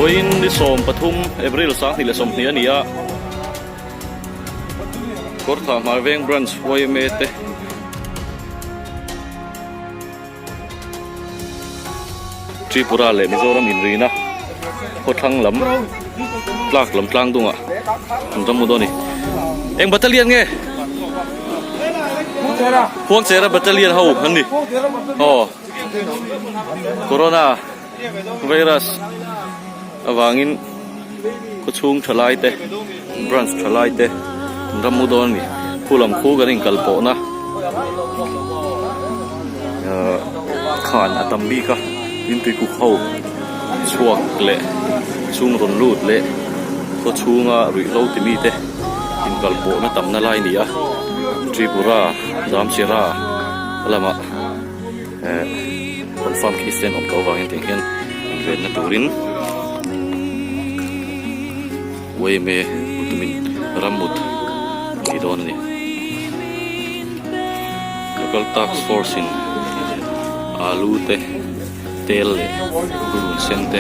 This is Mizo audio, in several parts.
Vawiin ni 13 April 2020 a ni a, Kawrthah Hmarveng Branch yma te. Tripura leh Mizoram inrina khawthlang lam tlak lam tlang dungah an ram mu dawn a ni. Eng battalion nge? Khuangchera battalion ho an ni. Aw Corona virus avangin khawchhung thalai te branch thalai te an ram mu dawn a ni khu lam khu kan inkal pawhna ahh khan a tam bik a tin tuikuk ho chhuak leh chhung rawn lut leh khawchhunga ruihhlo ti mi te inkal pawhna tamna lai a ni a Tripura Zamchera lamah. Eh confirm khi stand awm tawh avangin tiang hian invenna turin yma tumin rammut a ni dawn a ni. Local task force in alu te tel leh purun sen te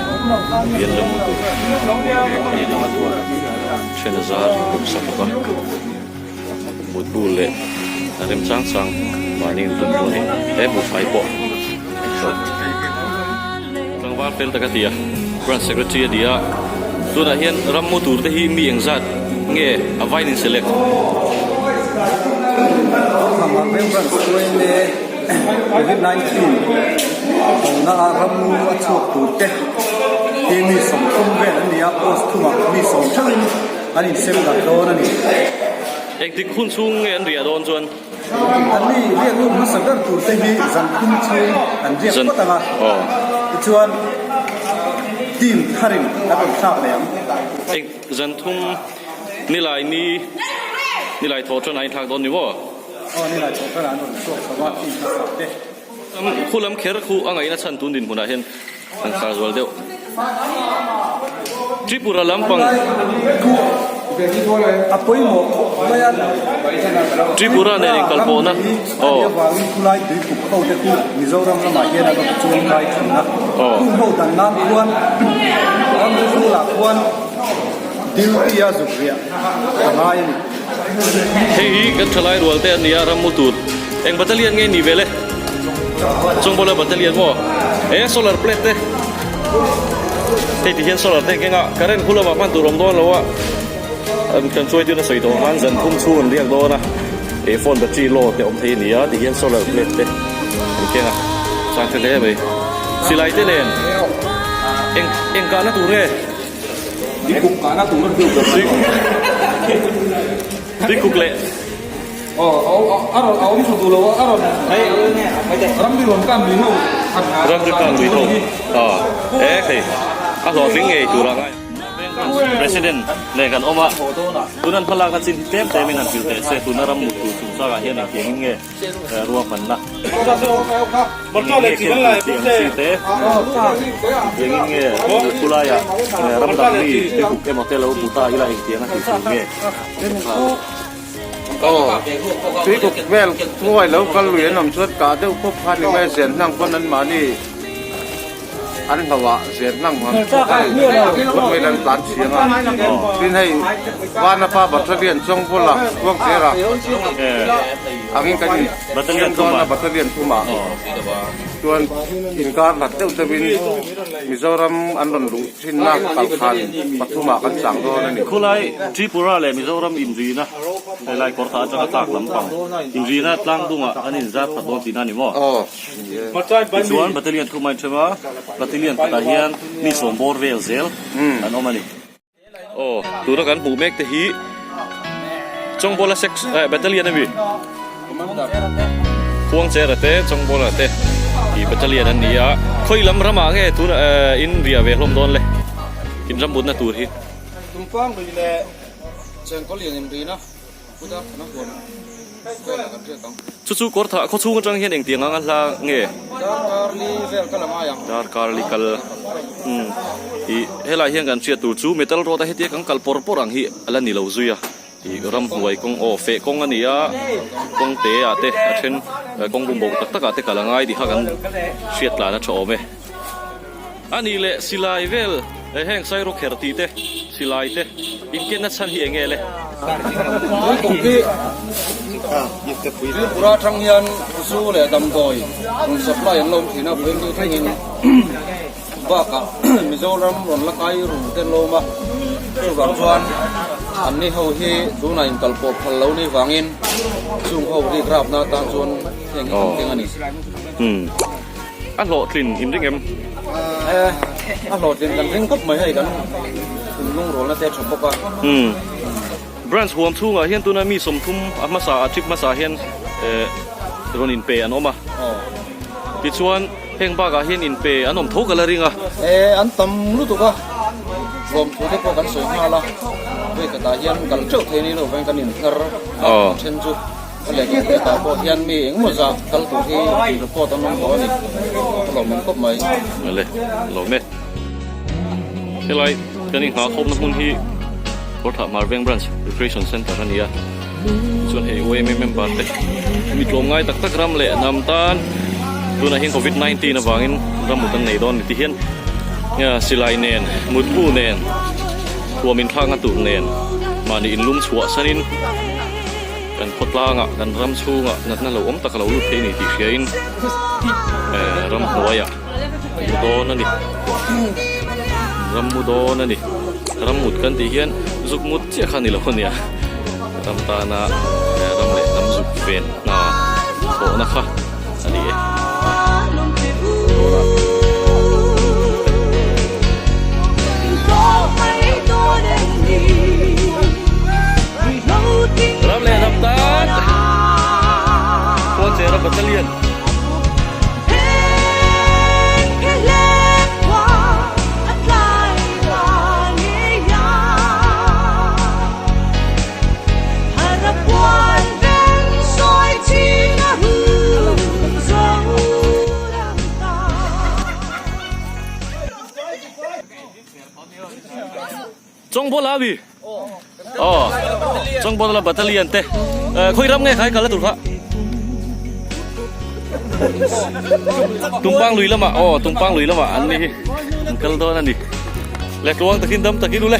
bial la mu tur a ni then a zar bawk sak bawk a. Mutbu leh a rem chang chang mahni in tum pawh a ni he buhfai pawh tlangval fel tak a ti a branch secretary a ni a tunah hian ram mu tur te hi mi engzat nge a vain in select. Covid 19 tawna ram mu a chhuak tur te hi mi 30 vel an ni a post thumah mi 10 theuhin An insem dah dawn a ni. Engtik hun chhung nge an riah dawn chuan? An mi riak lut hmasa ber tur te hi zan thum chhung an riak phawt ang a, tichuan team tharin an rawn thlak leh ang. Eng zan thum nilai ni nilai thawh chuan a inthlak dawn ni maw? Aw nilai thawh chuan an rawn chhuak chho a team hmasa te. Khu lam kher khu a ngaihna chhan tun dinhmunah hian An kar zual deuh. Tripura lampang. A pawimawh khawp mai a. Tripura nen inkal pawhna. Aw. Avangin khulai tuikuk ho te khu Mizoram lamah hian a rawn chuang kai thin a. Khung ho dan nan khuan ramri bulah khuan duty a zuk riah a ngai a ni. Hei hi kan thalai rual te a nia rammu tur. Eng battalion nge ni ve le? Chawngbawl a battalion maw? E solar plate te hei ti hian solar te keng a current khu lamah hman tur awm dawn lo a an kan chuai tir a sawi tawh khan zan thum chhung an riak dawn a eh phone battery low te awm thei a ni a ti hian solar plate te an keng a chang hre hle mai silai te nen eng eng kahna tur nge Tuikuk leh Ramri kan lui ho e hei a hlawhtling ngei tur a ngai President nen kan awm a tuna an hmalakna chin hi tlem tlem in han hrilh teh se tuna ram mut tur chungchangah hian engtiangin nge ruahmanna eng nge khelh tur tih ang chi te engtiangin nge khulaiah ram dang mi tuikuk emaw te lo hmu ta ila engtiang a tih tur nge. Aw, tuikuk vel hnuai lo kal lui an awm chuan kah deuh khawp kha ni mai a, zen hnang pawn an mahni an hlauh ah zen hnang an chhuak a ni kawt mai lan tlan chiang a, tin hei Vanapa Battalion Chawngvawla Khuangchera angin kan in siam dawn a Battalion thumah chuan inkar hlat deuh deuhin Mizoram an rawn luh. Thinna kalkhan pathumah kan chang dawn a ni. Khulai Tripura leh Mizoram inrina helai kawrtha atanga tlak lampang inrina tlang dungah an inzat khat dawn tihna a ni maw? Aw ni e. Tichuan Battalion thuma in ṭhem a, Battalion khatah hian mi sawm bawr vel zel an awm a ni. Aw tuna kan hmuh mek te hi Chawngbola sec eh Battalion a mi? Khuangchera te Chawngbola te ih battalion an ni a khawi lam ramah nge tuna eh in riah ve hlawm dawn le in ram mutna tur hi. Tumpang lui leh Chengkawl lian in rina Buddha thana huan velah kan riat ang. Chu chu kawr thah khawchhung atang hian engtiang anga hla nge? Darkar li vel kal a ngai ang. Darkar li kal umm ih helai hian kan hriat tur chu metal road a hetia kan kal pawr pawr ang hi a la ni lo zui a. Ih ramhnuai kawng aw feh kawng a ni a kawng te ah te a then kawng bum bo tak tak ah te kal a ngai tih kha kan hriat tlan a tha awm e. A nih leh silai vel. Heng sairawkherh tih te, silai te inkenna chhan hi eng nge le? Tuikuk hi Tripura atang hian zu leh damdawi rawn supply an lo awm thin a, vawiin thlengin bakah Mizoram rawn la kai ru te an lo awm a, chuvang chuan anni ho hi tunah inkalpawh phal lo ni vangin chung ho rikrapna atan chuan heng hi kan keng a ni. A hlawhtlin in ring em? A hlawhtlin kan ring khawp mai hei kan thinlung rawlna te a tha bawk a. Umm. Branch huam chhungah hian tuna mi 30 a hmasa a trip hmasa hian rawn inpe an awm a. Tichuan heng bakah hian inpe an awm tho ka la ring a. E an tam lutuk a, hlawmthu te pawh kan sawi nghal a, hei khatah hian kal teuh thei ni lo vang kan inher a then chu. A lehkha tah pawh hian mi engmaw zah kal tur hi report an awm tawh a ni. A lawmawm khawp mai. Awle, lawm e. Helai kan inghah khawpna hmun hi Kawrthah Marveng Branch Recreation Centre a ni a. Chuan hei YMA member te mi tlawmngai tak tak ram leh hnam tan tunah hian Covid 19 avangin ram mut an nei dawn ni ti hian silai nen, mutbu nen, thuam inthlakna tur nen mahni inlum chhuah sanin Kan khawtlangah, kan ram chhungah natna lo awm tak a lo lut thei a ni tih hriain ramhnuaiah mu dawn a ni. Ram mu dawn a ni. Ram mut kan tih hian zuk mut chiah kha a ni lo a nia. Ram tana ram leh hnam zuk ven hna thawhna kha a ni e. Ram leh ram tan Khuangchera Battalion. Chawngbola ami? Aw Chawngbola battalion te khawi ram nge khai kal a tur kha? Tumpang lui lamah aw Tumpang lui lamah an ni hi an kal dawn a ni. Le tluang takin dam takin u le.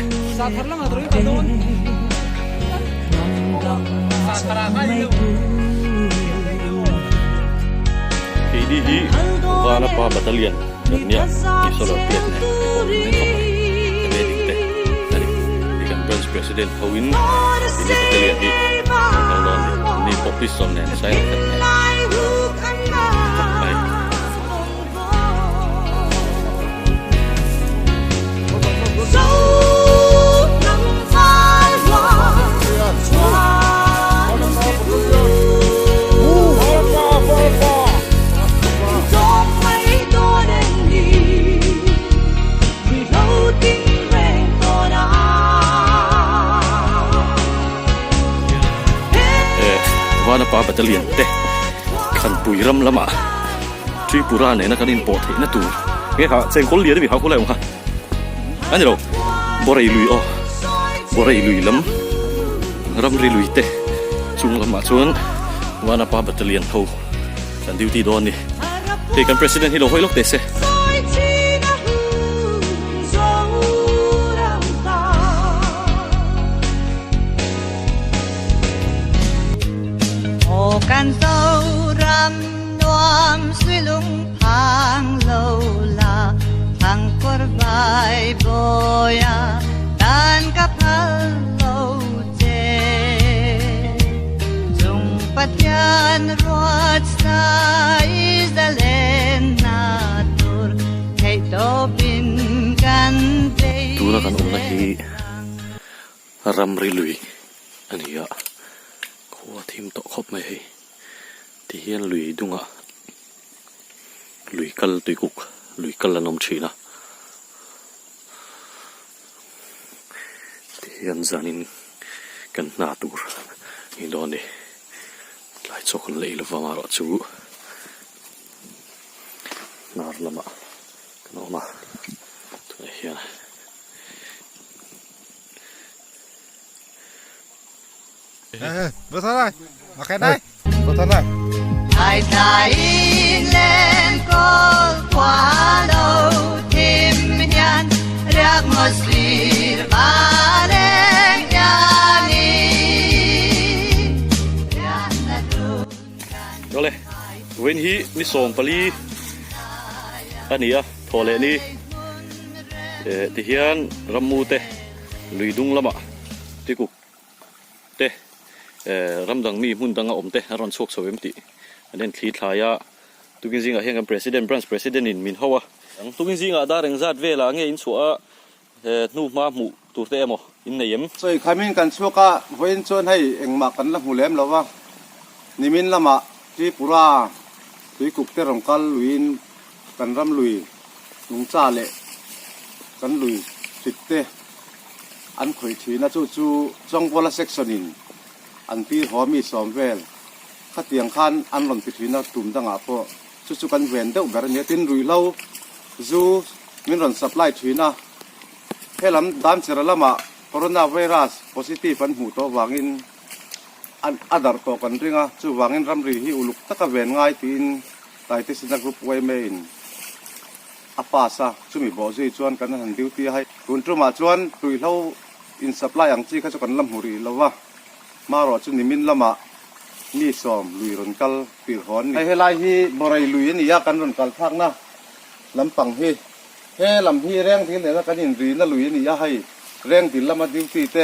Keini hi Vanapa Battalion kan nia tih solar plate nen te pawh min khawp mai wedding te a ni. Hei kan branch president hoin keini Battalion hi an kal dawn a ni. Ni pawh pistol nen siren khat nen khawp mai. Vanapa Battalion te Khanpui ram lamah Tripura nena kan inpawh theihna tur nge kha chengkawl lian a mi kha khawlai awm kha a ni lo Borei lui aw Borei lui lam ramri lui te chung lamah chuan Vanapa Battalion ho kan duty dawn a ni hei kan President hi lo hawi lawk teh se. Tuna kan awmna hi ramri lui a ni a khua thim tawh khawp mai hei. Ti hian lui dungah lui kal tuikuk lui kal an awm thin a ti hian zanin kan hna tur ni dawn a ni tlai chaw kan la ei lo vang erawh chu hnar lamah kan awm a tunah hian. Vawiin hi ni 14 a ni a, thawh leh ni eh tihian rammu te lui dung lamah tikuk te eh ram dang mi hmun danga awm te an rawn chhuak chho em tih an en thli thlai a, tukin zingah hian kan president branch president in min ho a. Tukin zingah dar engzat velah nge in chhuah a He hnu hma hmuh tur te emaw in nei em? Sawi khamin kan chhuak a, vawiin chuan hei engmah kan la hmu lem lo va, nimin lamah Tripura tuikuk te rawn kal luiin kan ram lui nungcha leh kan lui hrit te an khawih thin a, chu chu Chawngbuala section in an tir haw mi sawm vel khatiang khan an rawn ti thin a, tum dangah pawh chu chu kan ven deuh ber a nia, tin ruihhlo zu Min rawn supply thin a, helam Danchera lamah Coronavirus positive an hmuh tawh vangin a darh tawh kan ring a, chuvangin ramri hi uluk taka ven ngai tiin Taitesina Group yma in a pass a, chumi bawh zui chuan kan han duty a hei. Tun tumah chuan tuihlo in supply ang chi kha chu kan la hmu rih lo va, hmarawh chu nimin lamah mi sawm lui rawn kal tirh haw an ni. Hei helai hi Borai lui a ni a, kan rawn kal thlakna. Lampang hi he lam hi Rengdil nena kan inrina lui a ni a, hei Rengdil lama duty te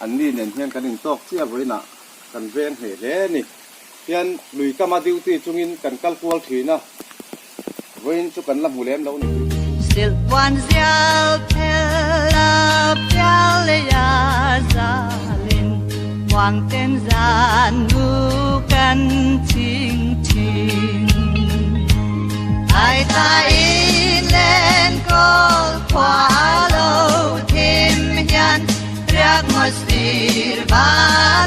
an ni nen hian kan intawk chiah vawiinah kan veng hle hle a ni. Hian lui kama duty chungin kan kal kual thin a, vawiin chu kan la hmu lem lo ni. Silhpuan zial phel a pial leh a zalin muang ten zan nu kan ching thin. Ai ta in len kawl khua lo thim hian riak maw sir ba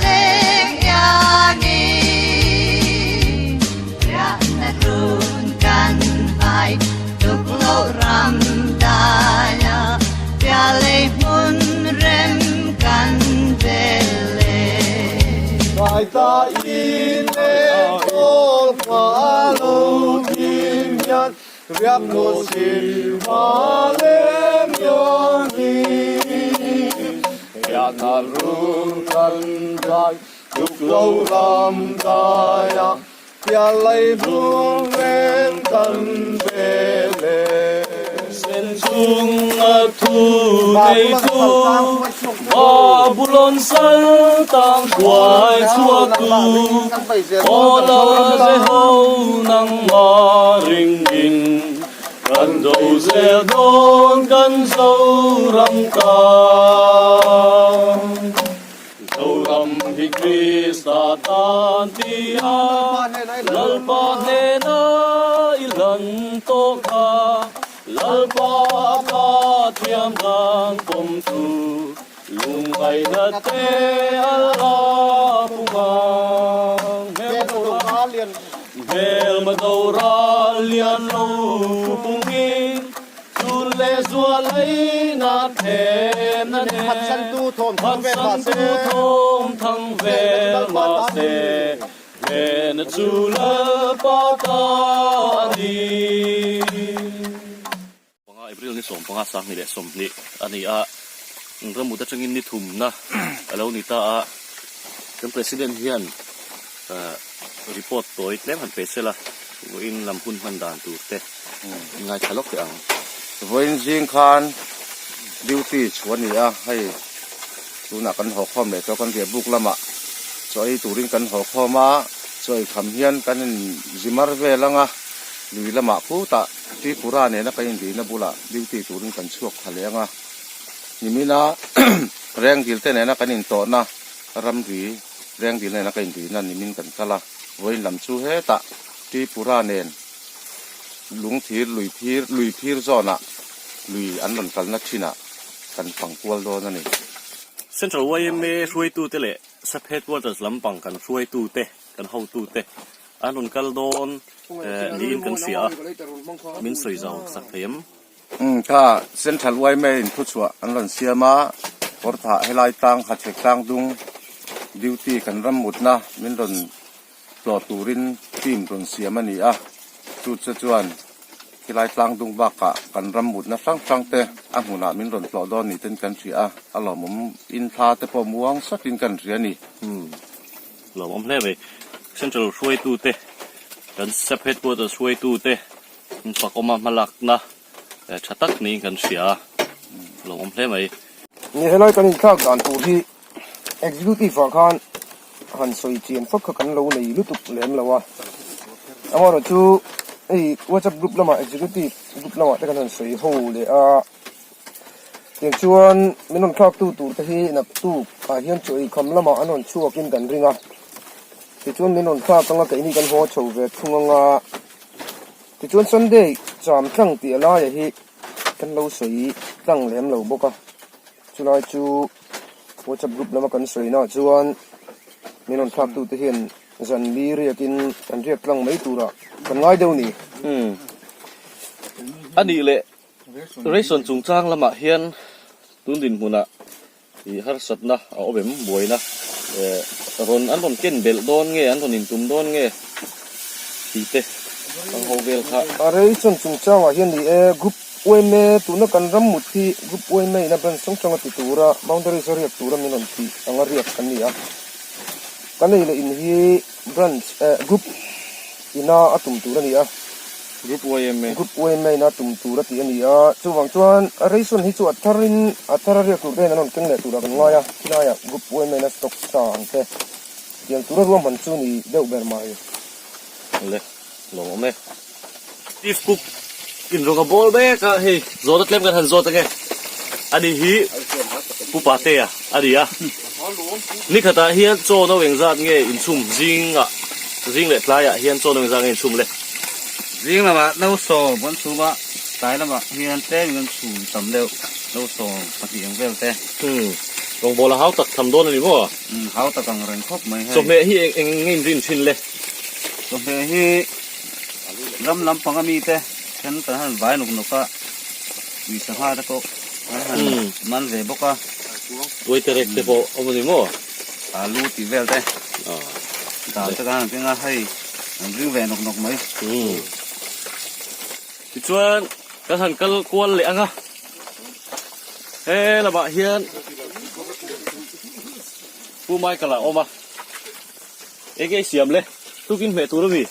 leng iangin riak na run kan vai tuk lo ram daya pialei hmun rem kan vel le. Ai ta in len kawl khua lo thim hian riak maw sir va leng iangin riak na run kan vai tuk lo ram daya Pialei hmun reng kan vel e. Sen chung a thu nei tu Babulon sal tang hruai chhuak tu Aw la Jeho nangmah ringin kan do zel dawn kan Zoram tan. Zoram hi Krista tan ti a, Lalpa hnena i hlan tawh kha, Lalpa ka thiam dan pawm chu, Lungngaihna te a la pung ang. Hmelma doral lian lo pungin, Chun leh zual ei na them na nen. Phatsantu thawm thang vel mah se, Hnehna chu Lalpa ta a ni. Panga April ni 15 2020 a ni a, ramut atangin ni thumna a lo ni ta a, kan President hian Report tawi tlem han pe sela, vawiin lam hun hman dan tur te in ngaithla lawk teh ang. Vawiin zing khan duty chhuah a ni a, hei tunah kan haw khawm leh tawh, kan riah buk lamah chaw ei turin kan haw khawm a, chaw ei kham hian kan in zimar vel ang a, lui lamah khutah Tripura nena kan inrihna bulah duty turin kan chhuak thla leh ang a, nimina Rengdil te nena kan intawhna ramri. Rengdil nena ka inrihna nimin kan kal a, vawiin lam chu hetah Tripura nen lungthir lui phir lui phir zawnah lui an rawn kalna thinah kan fang kual dawn a ni. Central yma hruaitute leh Sub Headquarters lampang kan hruaitute, kan hotute an rawn kal dawn niin kan hria a, min sawi zau sak thei em? Umm kha Central yma in thuchhuah an rawn siam a, kawrthah helai tlang Hachhek tlang dung duty kan ram mutna min rawn tlawh turin team rawn siam a ni a, chu che chuan helai tlang dung bakah kan ram mutna hrang hrang te a hmunah min rawn tlawh dawn ni ten kan hria a, a lawmawm in thla te pawh muang satin kan hria a ni. Umm lawmawm hle mai Central hruaitute. Kan sap headquarters hruaitute fakawma hmalakna tha tak niin kan hria a, a lo awm hle mai. Ni helai kan inthlak dan tur hi executive ah khan han sawi chian fak kha kan lo nei lutuk lem lo a, amaherawhchu hei whatsapp group lamah executive group lamah te kan han sawi ho leh a. Tiang chuan min rawn thlaktu tur te hi naktuk ah hian chaw ei kham lamah an rawn chhuak in kan ring a, tichuan min rawn thlak anga keini kan haw chho ve thung anga tichuan Sunday cham tlang tih a laia hi kan lo sawi tlang lem lo bawk a, chulai chu WhatsApp group lama kan sawi naah chuan min rawn thlaktu te hian zan li riak in an riak tlang mai turah kan ngai deuh ni. Umm a nih leh. Ration chungchang lamah hian tun dinhmunah ih harsatna a awm em buaina eh rawn an rawn ken belh dawn nge an rawn intum dawn nge tih te ang ho vel kha. A ration chungchangah hian ni e group UMA tuna kan ram mut hi group UMA in a branch hrang hranga ti tura boundaries a riak tura min rawn tih anga riak kan ni a. Kan ei leh in hi Branch eh group ina a tum tur a ni a. Group YMA. Group YMA ina tum tur a tih a ni a. Chuvang chuan ration hi chu a tharin a thar a riak tur te hian an rawn keng leh turah kan ngai a. Khilaiah group YMA ina stock sa ang te tiang tura ruahman chu ni deuh ber mai. Le, lawm awm e. Chief Cook in rawng a bawl mek a, hei zawhna tlem kan han zawt ange. Ani hi Pu Patea a ni a. Nikhatah hian chaw no engzat nge inchhum zingah zing leh tlaiah hian chaw no engzat nge inchhum le? Zing lamah no sawm kan chhum a, tlai lamah hian tlem in kan chhum tam deuh, no 12 ang vel te. Umm, rawngbawl a hau tak tham dawn a ni maw? Umm, hau tak ang reng khawp mai hei. Chawhmeh hi eng nge inrin thin le? Chawhmeh hi ram lampang a mite then kan han vai nawk nawk a, ui sangha te pawh kan han man ve bawk a. Tuaiterek te pawh awm a ni maw? Alu tih vel te, dal te kan han keng a, hei an ring ve nawk nawk mai. Tichuan kan han kal kual leh ang a, he lamah hian Pu Michael a awm a. Enge i siam le? Tukin hmeh tur a mi?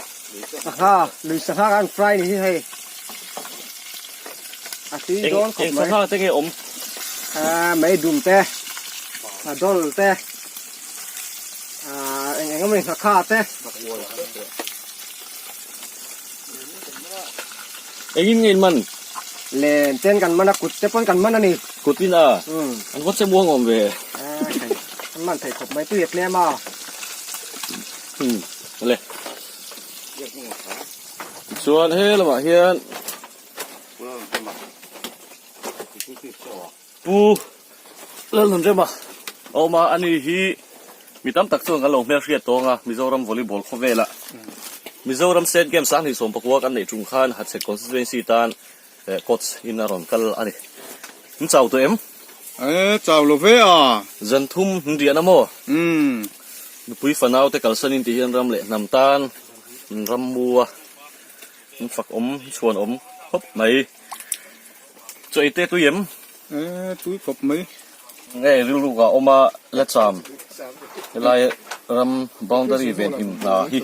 Sangha, lui sangha khan fry ni hi hei. A tui dawn khawp mai. Eng sangha te nge awm? Ah, mei dum te, a dawl te, ah eng eng emaw ni sangha te. Engin nge in man? Len ten kan man a, kut te pawn kan man a ni. Kut in a? An va che muang awm ve. An man thei khawp mai, tui a tlem a. Umm, le. Tichuan he lamah hian Pu Lalnunrema a awm a, ani hi Mi tam tak chuan kan lo hmelhriat tawng a, Mizoram Volleyball khawvelah Mizoram State Games 2019 kan neih tum khan Hachhek Constituency tan coach in a rawn kal a ni. In chau tawh em? E, chau lo ve a. Zan thum in riahna maw? Umm. Nupui fanau te kalsan in ti hian ram leh hnam tan in ram mu a, in fak awm, in chhuan awm khawp mai. Chaw ei te tui em? E, tui khawp mai. Nge rilruk ah awm a la cham helai ram boundary ven him hna hi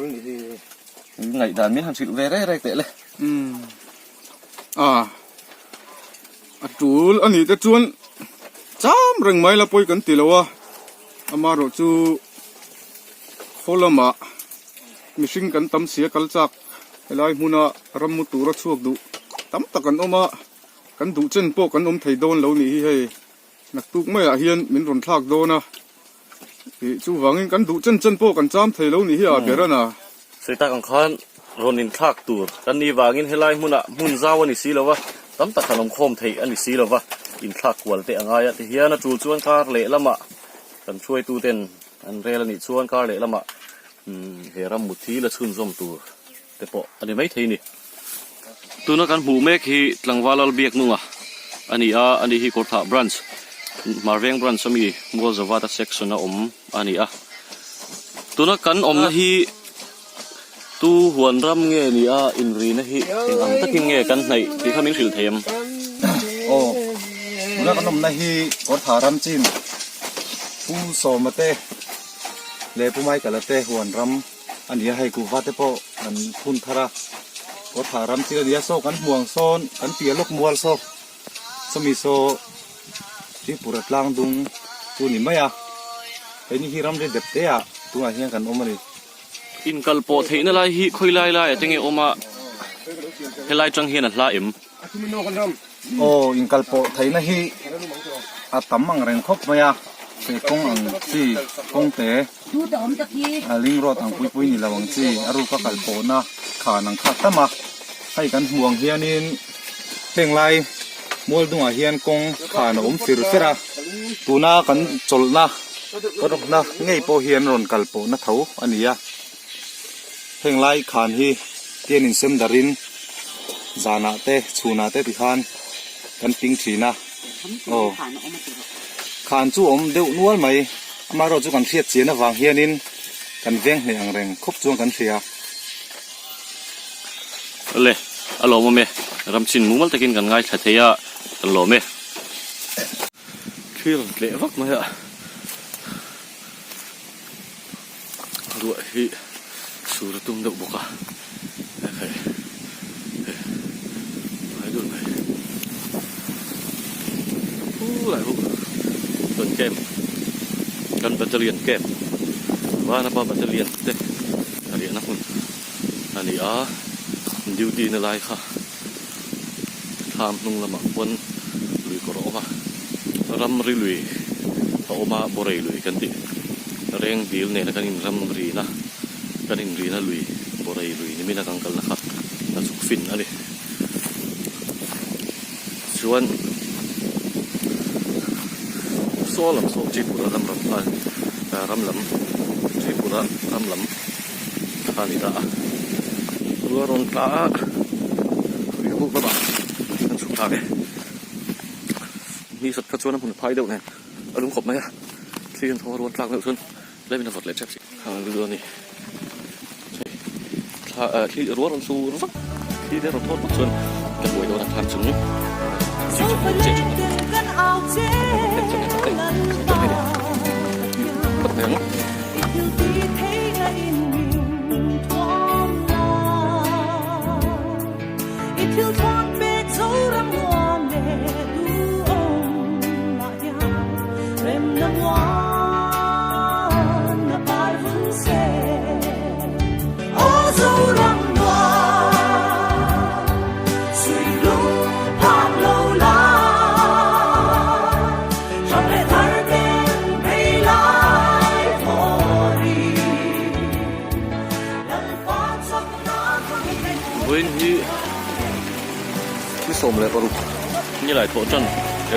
ngaihdan min han hrilh ve rek rek teh le. Umm a a tul a nih te chuan cham reng mai la pawi kan ti lo a amaherawh chu khaw lamah mihring kan tam sia kal chak helai hmuna ram mu tura chhuak duh tam tak an awm a. Kan duh chen pawh kan awm thei dawn lo nih hi hei naktuk maiah hian min rawn thlak dawn a ih chuvangin kan duh chen chen pawh kan cham thei lo nih hi a ber a na. Sawi tak ang khan rawn inthlak tur kan nih vangin helai hmunah hmun zau a ni si lo va, tam tak han awm khawm theih a ni si lo va, inthlak kual te a ngai a tihian a tul chuan kar lehlamah kan hruaituten an rel a nih chuan kar lehlamah he ram mut hi la chhunzawm tur. te pawh a ni maithei a ni. Tuna kan hmuh mek hi Tlangval Lalbiaknunga a ni a, ani hi Kawrthah Branch, Hmarveng Branch ami Mualzavata section a awm a ni a. Tuna kan awmna hi tu huan ram nge ni a inrina hi eng ang takin nge kan hnaih tih kha min hrilh thei em? Aw, tuna kan awmna hi Kawrthah ram chin Pu Sawma te leh Pu Michael-a te huan ram. a ni a, hei kuhva te pawh kan phun thar a, kawrthah ram thil a ni a, saw kan hmuh ang sawn kan piah lawk mual saw sawmi saw Tripura tlang dung chu a ni mai a, keini hi ramri dep te ah tunah hian kan awm a ni. Inkal pawh theihna lai hi khawi lai lai ah te nge awm a, helai tang hian a hla em? Aw inkal pawh theihna hi a tam ang reng khawp mai a, feh kawng ang chi kawng te a ling road ang pui pui ni lo ang chi a ruka kal pawhna khan ang kha tam a, hei kan hmuh ang hianin heng lai mual dungah hian kawng khan a awm fir fer a, tuna kan chawlhna kan awmna ngei pawh hi an rawn kal pawhna tho a ni a. Heng lai khan hi tian insem darin zanah te chhunah te tikhan kan ping thin a aw khan chu a awm deuh nual mai amaherawhchu kan hriat chian avang hianin kan veng hneh ang reng khawp chuan kan hria. Awle a lawmawm e ramchin mumal takin kan ngaithla thei a kan lawm e. Thil tleh vak mai a. Ruah hi sur a tum deuh bawk a hei hei hei dul mai khulai bawk kan camp kan battalion camp Vanapa battalion te a riahna hmun a ni a duty na lai kha thlam hnung lamah pawn lui kawr a awm a ramri lui a awm a bawrei lui kan tih reng dil nena kan inram rina kan inrina lui bawrei lui ni mina kan kalna kha a chhuk fin a ni chuan saw lam saw Tripura lam ram khan ram lam Tripura ram lam kha a ni ta a ruah rawn tla a lui buk lamah an chhuk thlak e ni sat kha chuan a hmun phai deuh nen a lung khawp mai a thli an thaw a ruah tlak deuh chuan tlem in a vawt leh tep si a ni hei thla ah thli ruah rawn sur vak thli te rawn thawt vak chuan ka buai dawn a thlam chung chi chu che tha mai ang. Vawiin hi ni 16 nilai thawh tan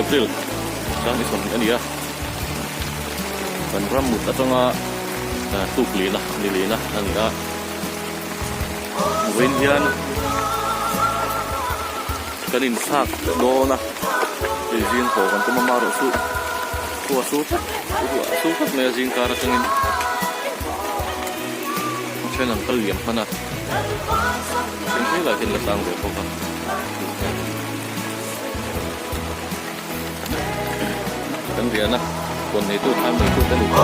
April sang ni 20 a ni a kan ram mut atanga tuk lihna ni lihna a ni a vawiin hian kan inthlak dawn a hei zing haw kan tum a marawh chu ruah sur tlat ruah sur tlat mai a zing kar atangin a then an kal liam hman a then phei lah hian la tlang ve bawk a kan riahna huan neitu thlam neitu te nupa